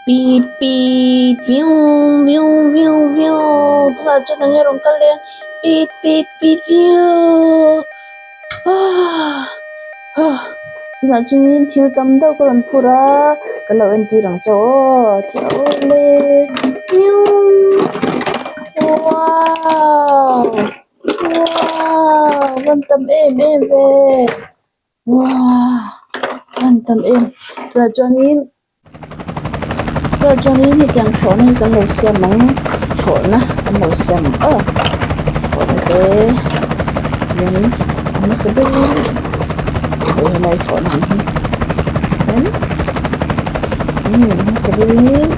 Pit pit viu viu viu viu tunah chuan eng nge rawn kal leh a pit pit pit viu ah ah tunah chuanin thil tam deuh ka rawn phur a ka lo entir ang che aw awle viu wow wow van tam em em ve wow van tam em tunah chuanin. Tunah chuanin hetiang thlawhna hi kan lo siam ang thlawhna kan lo siam ang aw thlawhna te hian a hmasa berin hei helai thlawhna ang hi hian umm a hmasa berin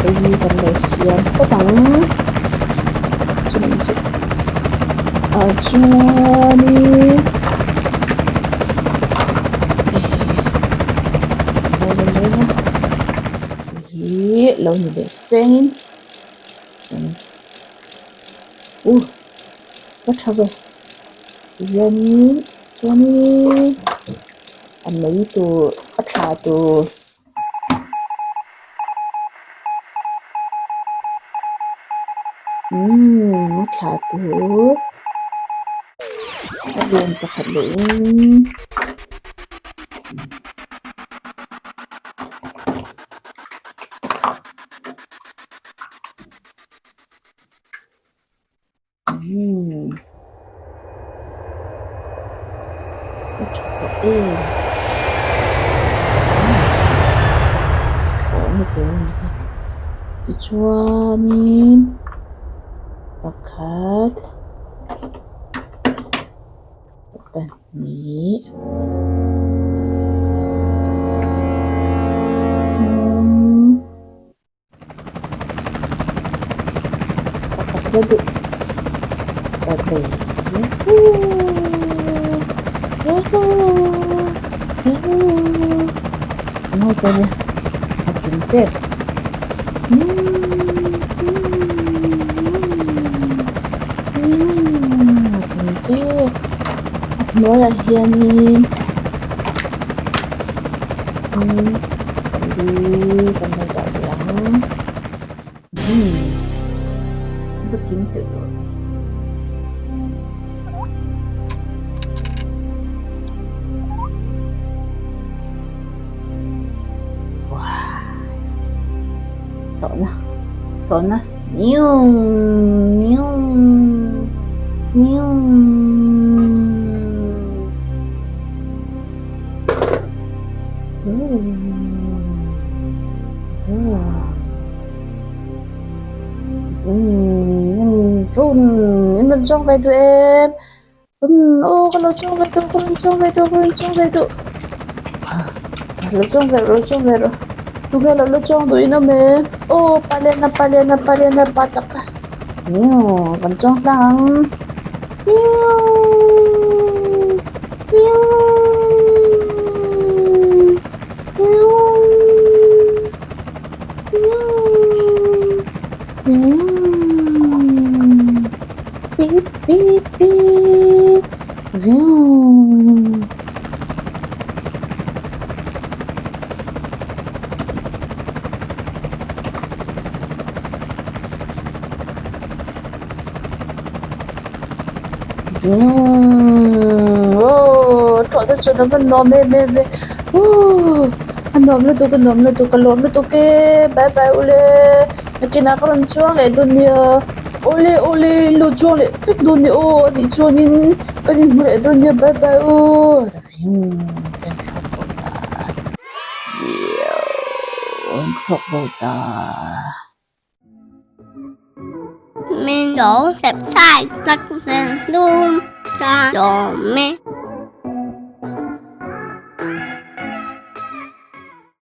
hei hi kan lo siam phawt ang chumi chu ah chuanin. Hi lo ni leh sengin uh ka tha ve tihianin chuanin a mei tur a thla tur. Umm a thla tur a lian pakhat leh in. Umm a tha tawh em thlawhna tur a ni a tichuanin pakhat pahnih thum. Pakhat la duh pahnih yahoo yahoo yahoo mawi ta nia a kim tep umm umm a kim tep a hnuaiah hianin umm. Pali kan lo dah leh ang umm va kim teh tawh ve. Tawhna tawhna mium mium mium. In rawn chuang ve duh em aw ka lo chuang ve duh ka rawn chuang ve duh ka rawn chuang ve duh lo chuang ve rawh lo chuang ve rawh tunge lo la chuang duh in awm em aw paliana paliana paliana pa chak a kan chuang tlang ang. Beep beep beep zoom. Umm aww thlawh te chuan a va nuam em em ve uuh a nuam lutuk a nuam lutuk ka lawm lutuk e bye bye ule nakinah ka rawn chuang leh dawn nia awle awle in lo chuang leh vek dawn nia aw anih chuanin kan inhmu leh dawn nia bye bye u thlawk bo ta. Min lo subscribe sak vel dum ta lawm e.